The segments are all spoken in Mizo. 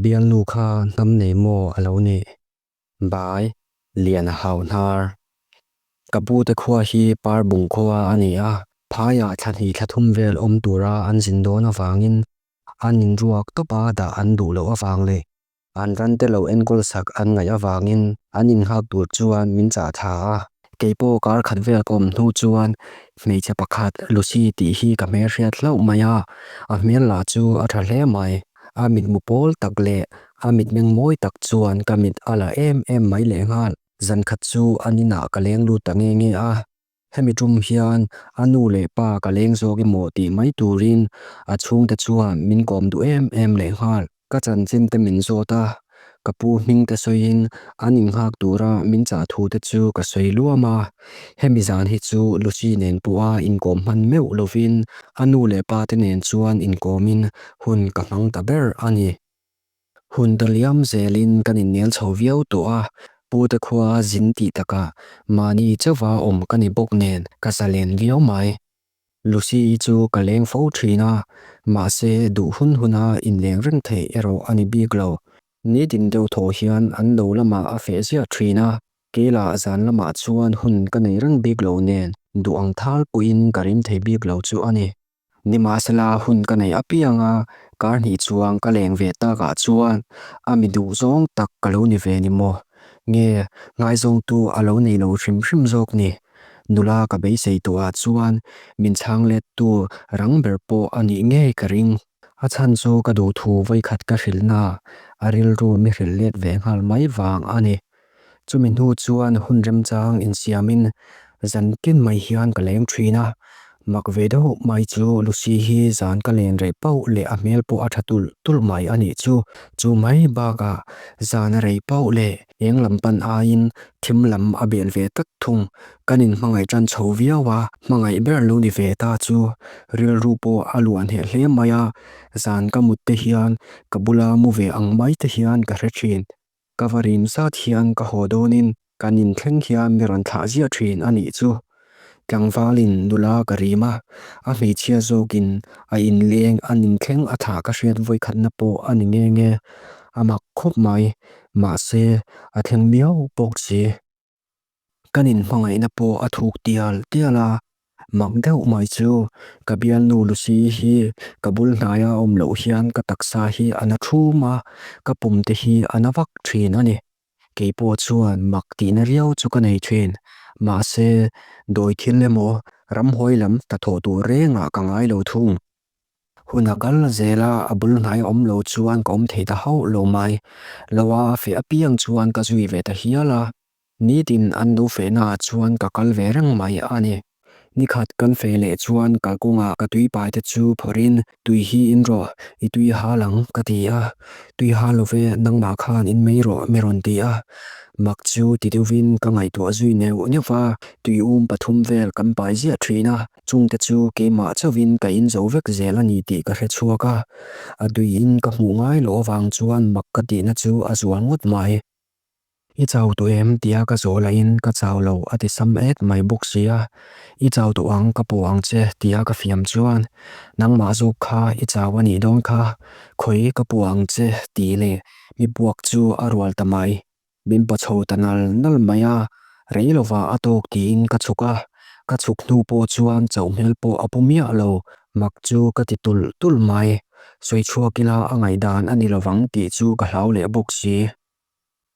bialnu kha hnam nei maw a lo nih? By Liana Hauhnar. Ka pu te khua hi Parbung khua a ni a, phaiah thla hnih thla thum vel awm tura an zin dawn avangin an inruak tawp a dah an duh loh avang leh an ran te lo enkawl sak an ngaih avangin an inghak tur chuan min chah tha a. Keipawh kar khat vel ka awm hnu chuan hmeichhe pakhat Lucy tih hi ka hmelhriat hlauh mai a, a hmel lah chu a tha hle mai. A mitmu pawl tak leh a mitmeng mawi tak chuan ka mit a la em em mai lehnghal. Zan khat chu an inah ka leng lut ta nge nge a, hemi tum hian a nu leh pa ka leng zawk emaw tih mai turin a chhungte chuan min kawm duh em em lehnghal. Ka chanchin te min zawt a, ka pu hming te sawiin an inghak tura min chah thu te chu ka sawi luam a. Hemi zan hi chu Lucy nen pawha inkawm hman meuh lovin a nu leh pa te nen chuan inkawmin hun ka hmang ta ber a ni. Hun ta liam zelin kan innel chho viau tawh a, pu te khua zin tih takah mahni chauha awm ka ni bawk nen ka zalen viau mai. Lucy-i chu ka leng fo thin a, mahse duh hun huna inleng reng theih erawh a ni bik lo. Nitin deuh thaw hian an lo lamah a feh ziah thin a, keilah zan lamah chuan hun ka nei reng bik lo nen duh ang thal pawhin ka rim thei bik lo chu a ni. Nimahsela hun ka nei apiang a, kar hnih chuang ka leng ve takah chuan a mi duh zawng tak ka lo ni ve ni maw? Nge ngaizawngtu a lo nei lo hrim hrim zawk ni? Nula ka beisei tawhah chuan min chhang lettu rang ber pawh a nih ngei ka ring. A chhan chu ka duhthu vawikhat ka hrilhna a rilru mi hrilh let ve nghal mai vang a ni. Chumi hnu chuan hun remchang insiamin zan tin mai hian ka leng thin a, mak ve deuh mai chu Lucy hi zan ka len rei pauh leh a hmel pawh a tha tulh tulh mai a nih chu. Chu mai bakah zan a rei pauh leh eng lam pan aiin thim lam a bel ve tak thung. Kan inhmangaih tan chho viau a, hmangaih ber lo ni ve ta chu rilru pawh a luah hneh hle mai a, zan ka mut te hian ka bula mu ve ang mai te hian ka hre thin. Ka va rim zat hian ka haw dawnin kan inthleng hian mi rawn thlah ziah thin a nih chu. Tlangvalin nula ka rim a, a hmeichhia zawkin a inleng an inthleng a thlah ka hriat vawikhatna pawh a ni nghe nghe. A mak khawp mai, mahse a thleng miau bawk si. Kan inhmangaihna pawh a thuk tial tial a, mak deuh mai chu ka bialnu Lucy hi ka bul hnaia awm loh hian ka taksa hi a na thum a, ka pum te hi a na vak thin a ni. Kei pawh chuan mak tihna riau chu ka nei thin, mahse dawi thil emaw ramhuai lam hnathawh tur rengah ka ngai lo thung. Hun a kal zel a, a bul hnai awm lo chuan ka awm thei ta hauh lo mai. Lo a feh apiang chuan ka zui ve ta hial a. Nitin an lo fehnaah chuan ka kal ve reng mai a ni. Nikhat kan feh leh chuan kalkawngah ka tuipai te chu phawrhin tui hi in rawh, i tui hal ang ka ti a. Tui hal lo ve, nangmah khan in mei rawh mi rawn ti a. Mak chu ti deuhin ka ngaihtuah zui neuh neuh va, tui um pathum vel kan pai ziah thin a. Chungte chu keimah chauhin ka in zo vek zel a ni tih ka hre chhuak a. A tuiin ka hmuh ngai loh avang chuan mak ka tihna chu a zual ngawt mai. I chau tawh em? tia ka zawh lahin ka chau lo a ti sam et mai bawk sia. I chau tawh ang ka pawh ang che tia ka fiam chuan nangmah zawk kha i chau a nih dawn kha, khawi ka pawh ang che tih leh mi buak chu a rual ta mai. Min pa chho ta nal nal mai a, rei lovah a tawk tiin ka chhuk a, ka chhuk hnu pawh chuan chauh hmel pawh a pu miah lo, mak chu ka ti tulh tulh mai. Sawi chhuak ila a ngaihdan a ni lovang tih chu ka hlau leh bawk si.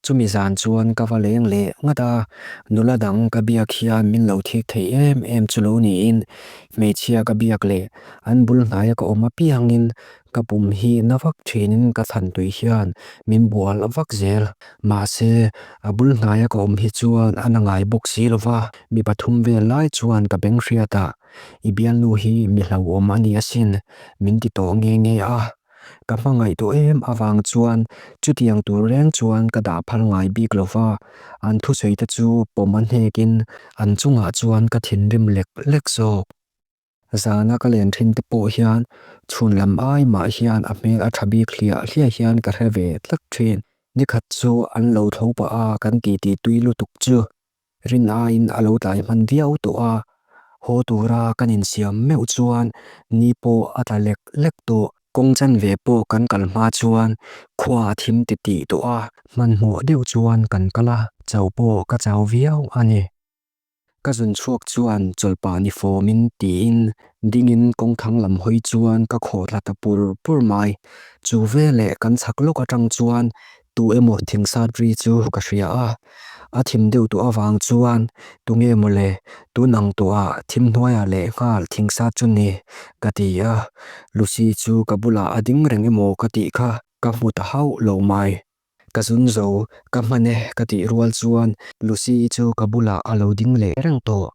Chumi zan chuan ka va leng leh ngat a, nula dang ka biak hian min lo thik thei em em chu lo niin hmeichhia ka biak leh an bul hnaia ka awm apiangin ka pum hi na vak thinin ka thlan tui hian min bual vak zel. Mahse, a bul hnaia ka awm hi chuan a na ngai bawk si lova, mi pathum vel lai chuan ka beng hriat a, i bialnu hi mi hlauhawm a ni asin, min ti tawh nge nge a. Ka hmangaih tawh em avang chuan chutiang tur reng chuan ka dah phal ngai bik lo va, an thusawi te chu pawm a hnekin an chungah chuan ka thinrim lek lek zawk. Zana ka len thin te pawh hian chhun lam ai mah hian a hmel a tha bik hliah hliah hian ka hre ve tlat thin. Nikhat chu an lo tho pah a kan titi tui lutuk chu Rin aiin a lo tlai hman viau tawh a, haw tura kan insiam meuh chuan ni pawh a tla lek lek tawh. Kong chan ve po kan kalma chuan, kua thim titi toa, man mo deo chuan kan kala, chau po ka chau viau ane. Ka zun chuak chuan tsolpa ni fo min tiin, dingin kong thang lam hoi chuan ka khotlata pur pur mai. Tsu ve le kan tsaklok atang chuan, tu emo ting sadri chu hukashia a. A thim deo tua vang chuan, tu nge mo le, tu nang tua thim noya le ngal ting sadjuni. Kati a, lusi chu kabula ading renge mo kati ka, kamutahau lo mai. Ka zun zo, kamane kati rual chuan, lusi chu kabula alo ding le reng to.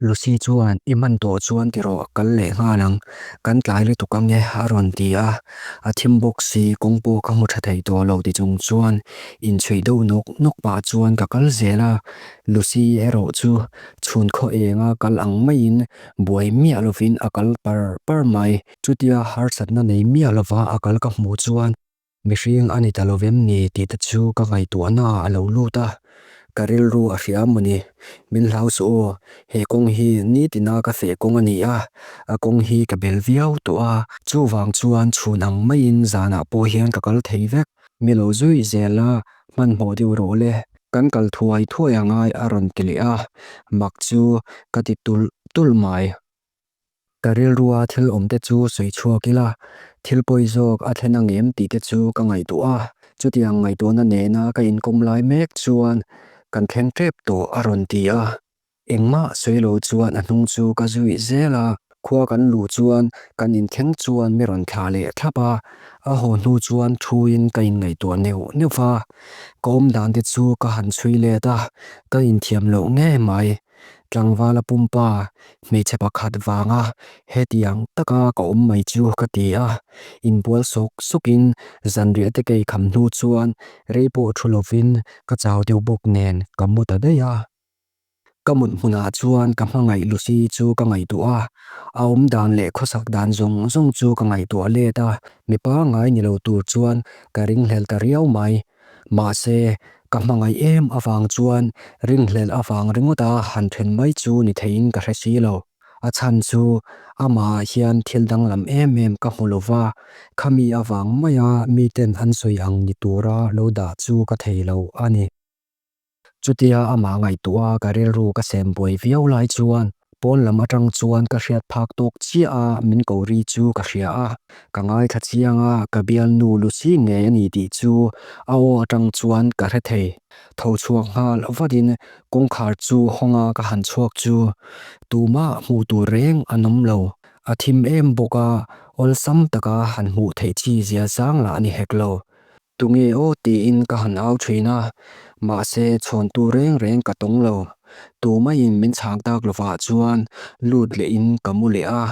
Lusi chuan, iman to chuan tiro kal le ngalang, kan tlai le tukang e haron tia. A thim boksi kongpo kamutatei to alo di chung chuan, in chui do nuk nuk pa chuan kakal zela. Lusi ero chu, chun ko e nga kal ang main, buai mia lovin akal par par mai. Chutia harsat na nei mia lova akal kamu chuan. Mishing anitalovem ni titachu kangai tua na alo luta. Karil ru asia muni, min lau su, he kong hi ni tina ka fe kong ani a, a kong hi ka bel viau tua, chu vang chuan chu nang main zana pohian kakal teivek. Milo zui zela, man mo diu ro le, kan kal thuai thuai angai aron tilia, mak chu katitul tul mai. Karil rua til omtechu sui chua kila, til poizok athenangem titechu kangai tua, chutia ngai tua na ne na ka inkom lai mek chuan, kan ken trep to aron tia. Engma sui lo chuan anung chu ka zui zela, kua kan lu chuan, kan in keng chuan miron kale tapa, aho nu chuan thuin ka in ngai tua neu neufa. Kom dan tetsu ka han sui le ta, ka in tiam lo nge mai, klang vala pumpa, me chepa kat vanga, he tiang taka ka om mai chu ka tia. In bual sok sukin, zan riatekei kam nu chuan, reipo chulovin, ka chao tiu bok nen, ka mutadea. Ka mut muna chuan, ka mangai lusi chu ka ngai tua, aom dan le kosak dan zong zong chu ka ngai tua le ta, mi pa ngai nilo tu chuan, ka ring lel ta riau mai. Ma se, ka mangai em avang chuan, ring lel avang ringuta han ten mai chu ni tein ka resilo. A chan chu, ama hian tildang lam em em ka hulova, kami avang maya mi ten ansui ang nitura lo da chu ka teilo ani. Chutia ama ngai tua ka riru ka sembui viau lai chuan, pon lamatang chuan ka siat pak tok chia a min ko ri chu ka sia a. Ka ngai ka chia nga ka bian nu lusi nge ni di chu, awo atang chuan ka retei. Tau chuan nga lovadin kong kar chu honga ka han chuak chu, tu ma mu tu reng anom lo. A thim em boka ol sam taka han mu te chi zia zang la ni hek lo. Tu nge o ti in ka han au chui na, ma se chon tu reng reng ka tong lo. Tu ma yin min chak tak lova chuan, lut le in ka mu le a.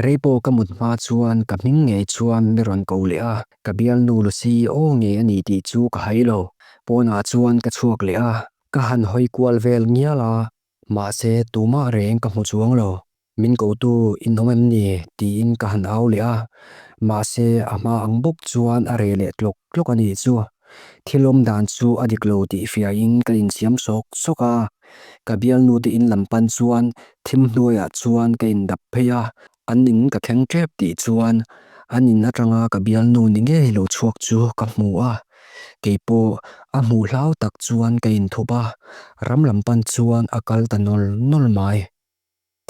Reipo ka mut ma chuan, ka ming nge chuan miron ko le a. Ka bian nu lusi o nge ani di chu ka hai lo. Pona chuan ka chuak le a. Ka han hoi kual vel ngia la. Ma se tu ma reng ka mu chuang lo. Min ko tu in nomem ni ti in ka han au le a. Ma se ama ang bok chuan a re le tlok tlok ani chu. Thilom dan chu adik lo di fia in ka in siam sok soka. Ka bian nu di in lampan chuan, thim nuya chuan ka in dap paya. An ning ka keng trep di chuan. An ning atanga ka bian nu ni nge lo chuak chu ka mua. Keipo a mu lau tak chuan ka in thoba. Ram lampan chuan akal ta nol nol mai.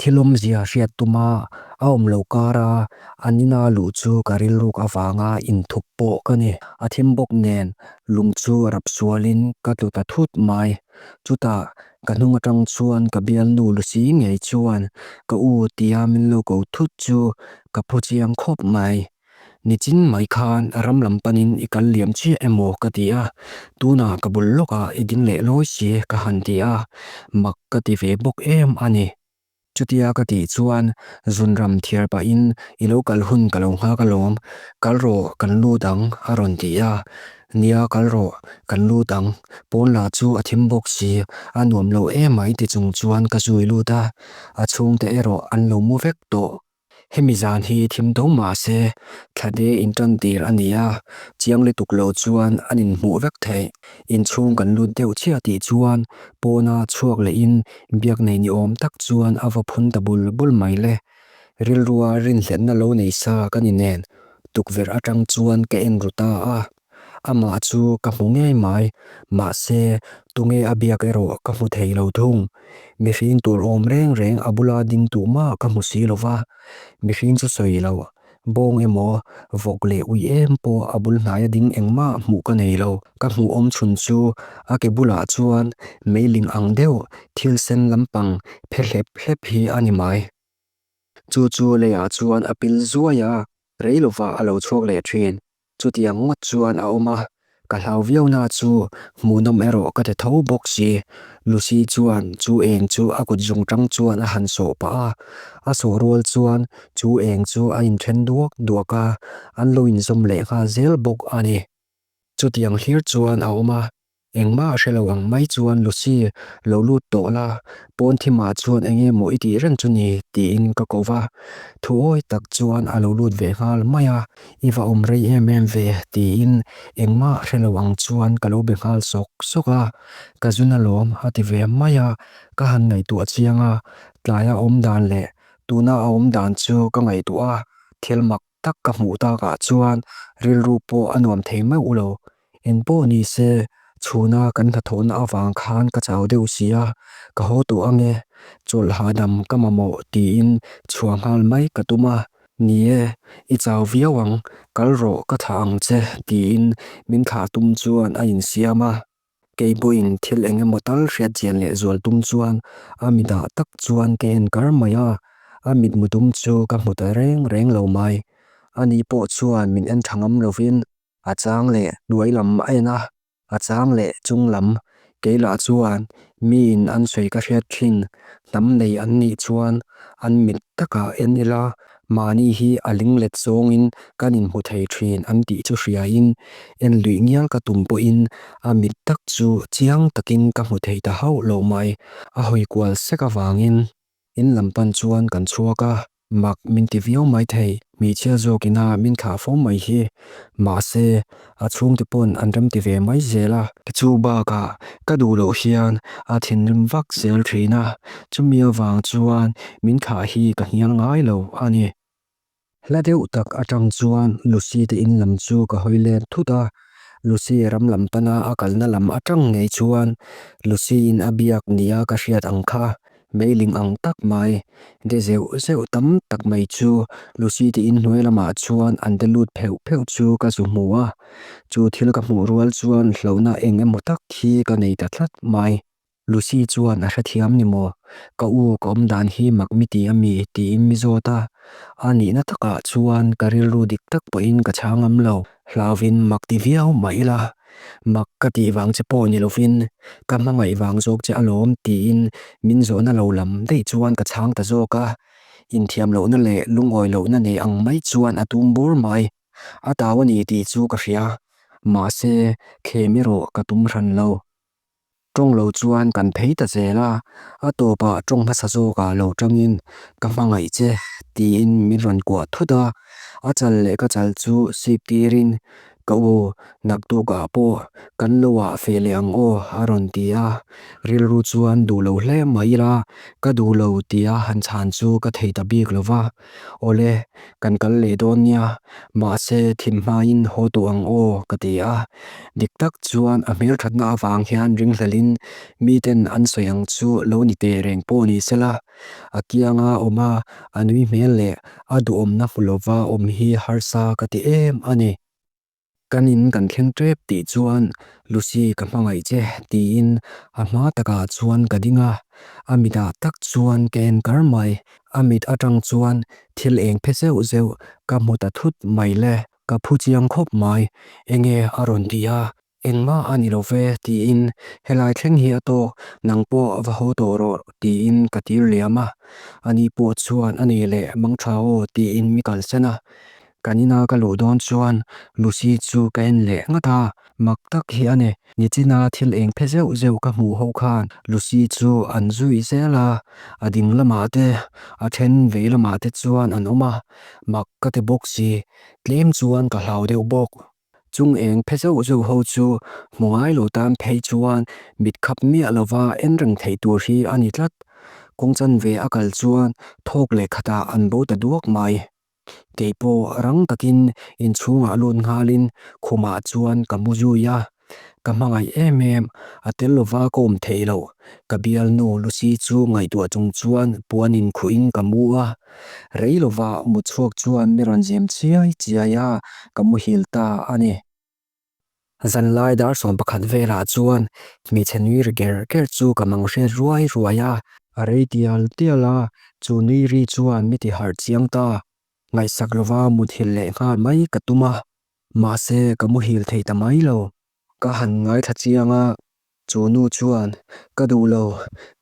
Thilom zia siat tuma aom lo kara anina lu chu kariluk avanga in thupo kani. A thim bok nen lung chu rapsualin katuta thut mai. Chuta kanungatang chuan ka bian nu lusi nge chuan. Ka u tiamin lo ko thut chu ka puchiang khop mai. Ni chin mai khan ram lampanin ikal liam chi emo katia. Tuna kabuloka idin le lo si ka hantia. Mak kative bok em ani. Chutia kati chuan zun ram thiar pa in ilo kalhun kalong ha kalong. Kalro kanlu dang aron tia. Nia kalro kanlu dang. Pon la chu a thim bok si. Anuam lo emai ti chung chuan kasui lu ta. A chung te ero an lo muvek to. Hemi zan hi thim do ma se. Thade intan tir ania. Chiang le tuk lo chuan anin muvek the. In chung kanlu deu chia ti chuan. Pona chuak le in. Biak nei ni om tak chuan avapun tabul bul mai le. Ril rua rin lhen na lo nei sa kaninen. Tukverh aṭang chuan ka en ru ta a. Amah chu ka hmu ngei mai, mahse tunge a biak erawh ka hmu thei lo thung. Mihring tur awm reng reng a bula ding tumah ka hmu si lo va. Mihring chu sawi lo, bawng emaw vawk leh ui em pawh a bul hnaia ding engmah hmuh ka nei lo. Ka hmuh awm chhun chu a ke bulah chuan meiling ang deuh thil sen lampang phe hlep hlep hi a ni mai. Chu chu leiah chuan a pil zuai a, rei lovah a lo chhuak leh thin. Chutiang ngawt chuan a awm a, ka hlau viau na chu hmuhnawm erawh ka ti tho bawk si. Lucy chuan chu eng chu a kut zung tang chuan a han sawh pah a, a sawh rual chuan chu eng chu a inthen duak duak a, an lo inzawm leh nghal zel bawk a ni. Chutiang hlir chuan a awm a, engmah a hre lo ang mai chuan Lucy lo lut tawh la, pawn thimah chuan eng nge maw i tih reng chu ni tiin ka ko va. Thuawi tak chuan a lo lut ve nghal mai a, i va awm rei em em ve tiin engmah hre lo ang chuan ka lo be nghal sawk sawk a, ka zun alawm a ti ve mai a, ka han ngaihtuah chiang a, tlaia awm dan leh tuna a awm dan chu ka ngaihtuah a, thil mak tak ka hmuh takah chuan rilru pawh a nuam thei meuh lo. Eng pawh ni se, chhuna kan hnathawhna avang khan ka chau deuh si a, ka haw tawh ang e, chawlh hahdam ka mamawh tiin chhuah nghal mai ka tum a. Ni e, i chau viau ang, kal rawh ka thlah ang che tiin min thlah tum chuan a insiam a. Kei pawhin thil eng emaw tal hriat chian leh zual tum chuan a mitah tak chuan ka en kar mai a, a mitmu tum chu ka hmu ta reng reng lo mai. Ani pawh chuan min en tha ngam lovin a chang leh hnuai lam a en a, a chang leh chung lam. Kei lah chuan miin an sawi ka hriat thin, hnam nei an nih chuan an mit takah en ila mahni hi a ling let zawngin kan inhmu thei thin an tih chu hriain en luih ngial ka tum pawhin a mit tak chu chiang takin ka hmu thei ta hauh lo mai. A hawi kual sek avangin in lam pan chuan kan chhuak a, mak min ti viau mai thei. Hmeichhia zawkina min thlah fo mai hi. Mahse, a chhungte pawn an rem ti ve mai zel a. Chu bakah ka duh loh hian a thinrim vak zel thin a, chumi avang chuan min thlah hi ka hnial ngai lo a ni. Hla deuh tak atang chuan Lucy te in lam chu ka hawi let thut a, Lucy ram lam pana a kalna lam atang ngei chuan Lucy in a biak nia ka hriat ang kha Meiling ang tak mai, de zeuh zeuh tam tak mai chu Lucy te inhnuai lamah chuan an de lut pheuh pheuh chu ka zu hmu a. Chu thil ka hmuh rual chuan hlauhna eng emaw tak hi ka nei ta tlat mai. Lucy chuan a hrethiam ni maw? Ka u ka awm dan hi mak mi ti a mi? tiin mi zawt a. A nihna takah chuan ka rilru dik tak pawhin ka chhang ngam lo. Hlauvin mak ti viau mah ila, mak ka tih vang che pawh ni lovin ka hmangaih vang zawk che alawm tiin min zawhna lo lam daih chuan ka chhang ta zawk a. Inthiam lohna leh lungawi lohna nei ang mai chuan a tum bur mai. A tau a ni tih chu ka hria, mahse khem erawh ka tum hran lo. Tawng lo chuan kan phei ta zel a, a tawpah tawng hmasa zawkah lo tangin ka hmangaih che tiin min rawn kuah thut a, a chal leh ka chal chu sip tirin ka u naktukah pawh kan lo ah fe leh ang aw a rawn ti a, rilru chuan duh lo hle mai ila ka duh lo tia han chhan chu ka thei ta bik lo va, awle kan kal leh dawn nia mahse thim hmain haw tawh ang aw ka ti a. Dik tak chuan a hmelthatna avang hian ringhlelin miten an sawi ang chu lo ni teh reng pawh ni sela, a kianga awm a, a nui hmel leh a duhawmna hmu lova awm hi harsa ka ti em a ni. Kan in kan thleng tep tih chuan Lucy ka hmangaih che tiin a hma takah chuan ka ding a, a mitah tak chuan ka en kar mai. A mit atang chuan thil eng phe zeuh zeuh ka hmu ta thut mai le. Ka phu chiang khawp mai, enge a rawn ti a, engmah a ni lo ve tiin helai thleng hi a tawk, nang pawh va haw tawh rawh tiin ka tir liam a, ani pawh chuan a nei leh mang tha aw tiin mi kalsan a. Kan ina ka luh dawn chuan Lucy chu ka en leh ngat a, mak tak hi a ni, nichina thil eng phe zeuh zeuh ka hmuh ho khan Lucy chu an zui zel a, a ding lamah te, a then vei lamah te chuan an awm a, mak ka ti bawk si, tlem chuan ka hlau deuh bawk. Chung eng phe zeuh zeuh ho chu hmu ngai lo tan phei chuan mit khap miah lova en reng theih tur hi a ni tlat. Kawng chanve a kal chuan thawk leh khatah an bo ta duak mai. Keipawh rang takin inchhungah lut nghalin khumah chuan ka mu zui a. Ka hmangaih em em, a tel lova ka awm theih loh. Ka bialnu Lucy chu ngaihtuah chung chuan puanin khuhin ka mu a. Rei lova mut chhuak chuan mi rawn zem chiai chiai a, ka muhil ta a ni. Zanlai dar 11 velah chuan hmeichhe nui ri ker ker chu ka mang hriat ruai ruai a. A rei tial tial a, chu nui ri chuan mi ti harh chiang ta. Ngaihsak lova muthilh leh nghal mai ka tum a, mahse ka muhil thei ta mai lo. Ka han ngaithla chiang a, chu nu chuan, Ka duh lo,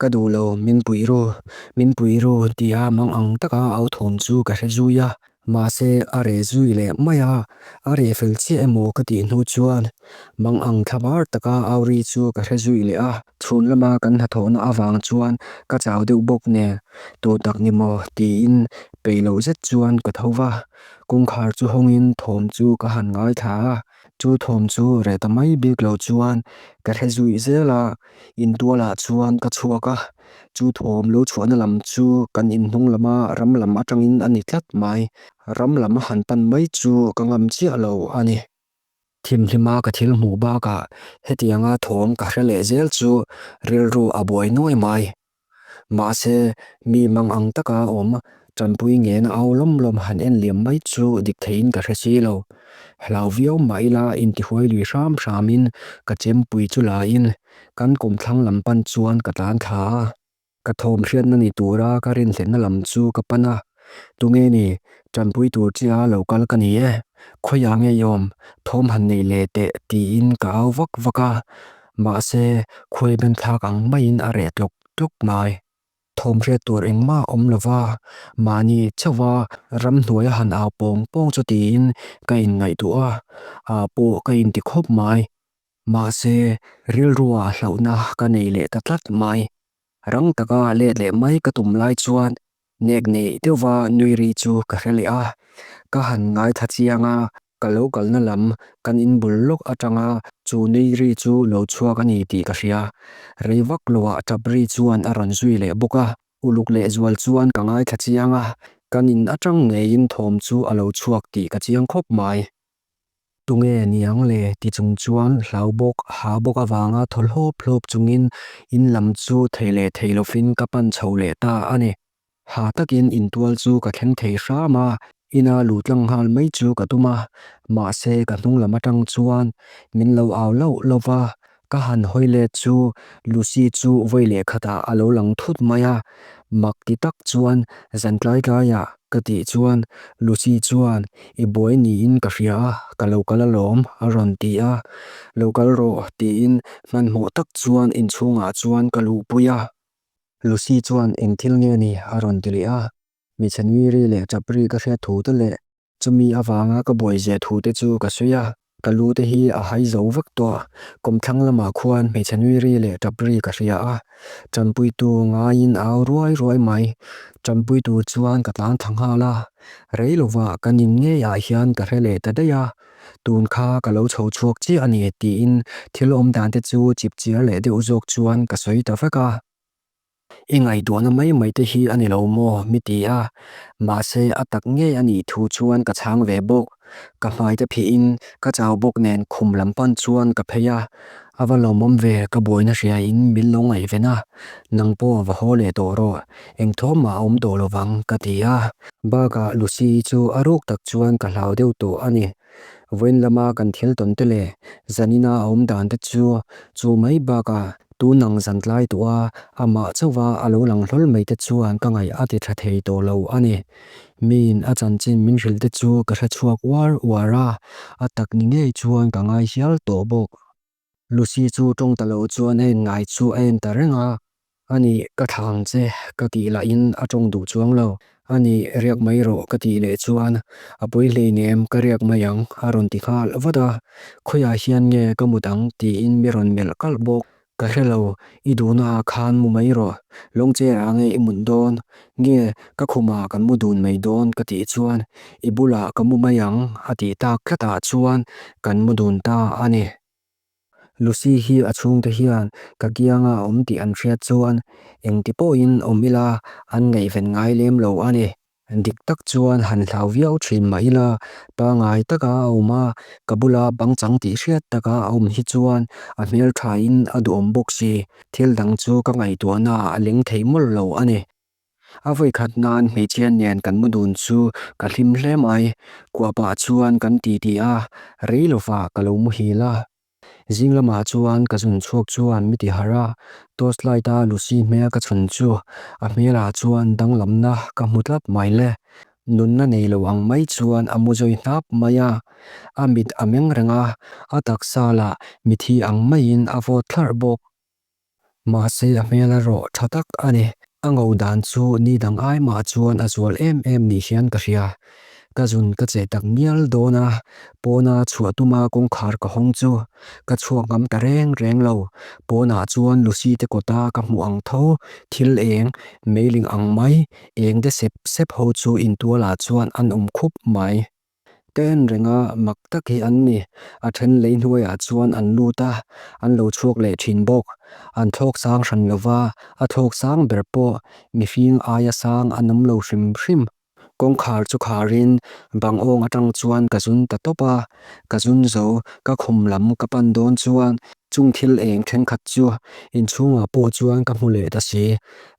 ka duh lo, min pui ru, min pui ru tia mang ang taka au thawm chu ka hre zui a. Mahse a reh zui leh mai a, a reh fel chiah emaw ka tih hnu chuan mang ang thlabar taka au ri chu ka hre zui leh a. Chhun lama kan hnathawhna avang chuan ka chau deuh bawk nen, tu tak ni maw tiin peih loh zet chuan ka tho va. Kawngkhar chu hawngin thawm chu ka han ngaithla a, chu thawm chu reh ta mai bik lo chuan ka hre zui zel a, intualah chuan ka chhuak a, chu thawm lo chhuahna lam chu kan inhnung lama ram lam atangin a ni tlat mai, ram lam a han pan mai chu ka ngam chiah lo a ni. Thimhlima ka thil hmuh bakah hetianga thawm ka hre leh zel chu rilru a buai nuai mai. Mahse, mi mang ang taka awm, tanpui ngen au lawm lawm han en liam mai chu dik theiin ka hre si lo. Hlau viau mah ila intihuai lui hram hramin ka chempui chu laiin kan kawmthlang lam pan chuan ka tlan thla a. Ka thawm hriatna ni tura ka rinhlenna lam chu ka pan a, Tunge ni, tanpui tur chia lo kal ka ni e, khawiah nge i awm, thawm han nei leh teh tiin ka au vak vak a. Mahse, khuai benthlak ang maiin a reh tlawk tlawk mai. Thawm hriat tur engmah a awm lova, mahni chauha ramhnuaia han au pawng pawng chu tiin ka inngaihtuah a, ah pawh ka inti khawp mai. Mahse, rilrua hlauhna ka nei leh ta tlat mai. Rang taka let leh mai ka tum lai chuan nek neih deuhva nui ri chu ka hre leh a, ka han ngaithla chiang a, Ka lo kalna lam kan in bul lawk atanga chu nui ri chu lo chhuak a ni tih ka hria. Rei vak loah tap ri chuan a rawn zui leh bawk a, uluk leh zual chuan ka ngaithla chiang a, kan in atang ngeiin thawm chu a lo chhuak tih ka chiang khawp mai. Tunge niang le ti chung chuan hlau bawk ha bawk avanga thaw hlawp hlawp chungin in lam chu thei leh thei lovin ka pan chho leh ta a ni. Ha takin intual chu ka thleng thei hram a, ina lu tlang nghal mai chu ka tum a, mahse ka hnung lam atang chuan min lo au lauh lauh va, ka han hawi let chu Lucy chu vawi leh khatah a lo lang thut mai a, mak ti tak chuan zan tlai tlaiah ka tih chuan Lucy chuan i buai niin ka hria a, ka lo kal alawm a rawn ti a, lo kal rawh tiin hmanhmawh tak chuan inchhungah chuan ka luhpui a. Lucy chuan eng thil nge ni a rawn ti leh a, hmeichhe nui ri leh chap ri ka hriat thu te leh chumi avanga ka buai zia thu te chu ka sawi a, ka lu te hi a hai zo vek tawh. Kawmthlang lamah khuan hmeichhe nui ri leh chap ri ka hria a, tanpuitu ngaiin a au ruai ruai mai. Tanpuitu chuan ka tlan thla nghal a, rei lovah ka nin ngeiah hian ka hre leh ta daih a. Tun kha ka lo chho chhuak chiah a ni tiin thil awm dan te chu chip chiar leh deuh zawk chuan ka sawi ta vek a. I ngaihtuahna mai mai te hi a ni lo maw mi ti a, mahse a tak ngei a nih thu chuan ka chhang ve bawk. Ka hmai te phihin ka chau bawk nen khum lam pan chuan ka phei a, a va lawmawm ve ka buaina hria in min lo ngaihven a, nang pawh va haw leh tawh rawh, eng thawmah a awm tawh lovang ka ti a. Bakah Lucy chu a ruk tak chuan ka hlau deuh tawh a ni. Vawiin lama kan thil tawn te leh zanina a awm dan te chu chu mai bakah tun ang zan tlai tawh a, amah chauha a lo lang hlawl mai te chuan ka ngaih a ti tha thei tawh lo a ni. Miin a chanchin min hrilh te chu ka hre chhuak uar uar a, a tak ni ngei chuan ka ngai hial tawh bawk. Lucy chu tawng ta lo chuan a en ngai chu a en ta reng a, Ani, ka thlah ang che ka tih lahin a tawng duh chuang lo. Ani, riak mai rawh ka tih leh chuan a pawi hleinem ka riak mai ang a rawn ti nghal vat a, Khawiah hian nge ka mut ang tiin mi rawn melh kalh bawk. Ka hre lo, i duhna ah khan mu mai rawh, lawngcher ah nge i mut dawn, nge ka khumah kan mu dun mai dawn ka tih chuan i bulah ka mu mai ang a tih tak tlatah chuan kan mu dun ta a ni. Lucy hi a chhungte hian ka kianga a awm tih an hriat chuan engti pawhin awm ila an ngaihven ngai lem lo a ni. Dik tak chuan han hlau viau thin mah ila, pangai taka a awm a, ka bula pangchang tih hriat taka a awm hi chuan a hmelthain a duhawm bawk si, thil dang chu ka ngaihtuahna ah a leng thei mawlh lo a ni. A vawikhat nan hmeichhia nen kan mu dun chu ka hlim hle mai, kuah pah chuan kan titi a, rei lovah ka lo muhil a. Zing lamah chuan ka zun chhuak chuan mi ti harh a, torch light a Lucy hmel ka chhun chu a hmelah chuan danglamna ka hmu tlat mai le. Nunna nei lo ang mai chuan a mu zawi hnap mai a, a mit a meng reng a, a taksa lah mithi ang maiin a vawt thlarh bawk. Mahse a hmel erawh tha tak a ni. A ngo dan chu ni dang ai mah chuan a zual em em ni hian ka hria. Ka zun ka che tak ngial dawn a, pawna chhuah tuma kawngkhar ka hawng chu ka chhuak ngam ta reng reng lo. Pawnah chuan Lucy te kawta ka hmuh ang tho, thil eng, meiling ang mai, eng de sep sep ho chu intualah chuan an awm khup mai. Ka en reng a, mak tak hi an ni. A then lei hnuaiah chuan an lut a, an lo chhuak leh thin bawk. An thlawk sang hran lo va, a thlawk sang ber pawh mihring aia sang an awm lo hrim hrim. Kawngkhar chu kharin bang awng atang chuan ka zun ta tawp a, ka zun zo ka khum lam ka pan dawn chuan chung thil eng thenkhat chu inchhungah pawh chuan ka hmu leh ta si.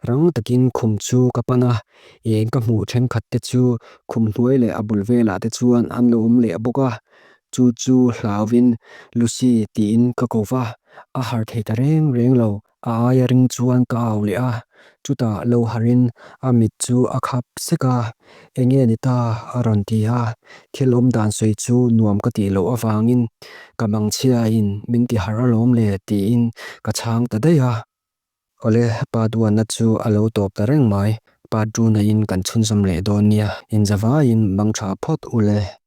Rang takin khum chu ka pan a, Eng ka hmuh thenkhat te chu khum hnuai leh a bul velah te chuan an lo awm leh bawk a, chu chu hlauvin Lucy tiin ka ko va, a harh thei ta reng reng lo, a aia ring chuan ka au leh a, chutah lo harhin a mit chu a khap sek a, enge ni ta a rawn ti a, thil awm dan sawi chu nuam ka tih loh avangin ka mangchhiain min ti harh alawm le tiin ka chhang ta daih a. Awle, pa duanna chu a lo tawp ta reng mai. Pa Druna in kan chhunzawm leh dawn nia, inzavaiin mang tha phawt ule.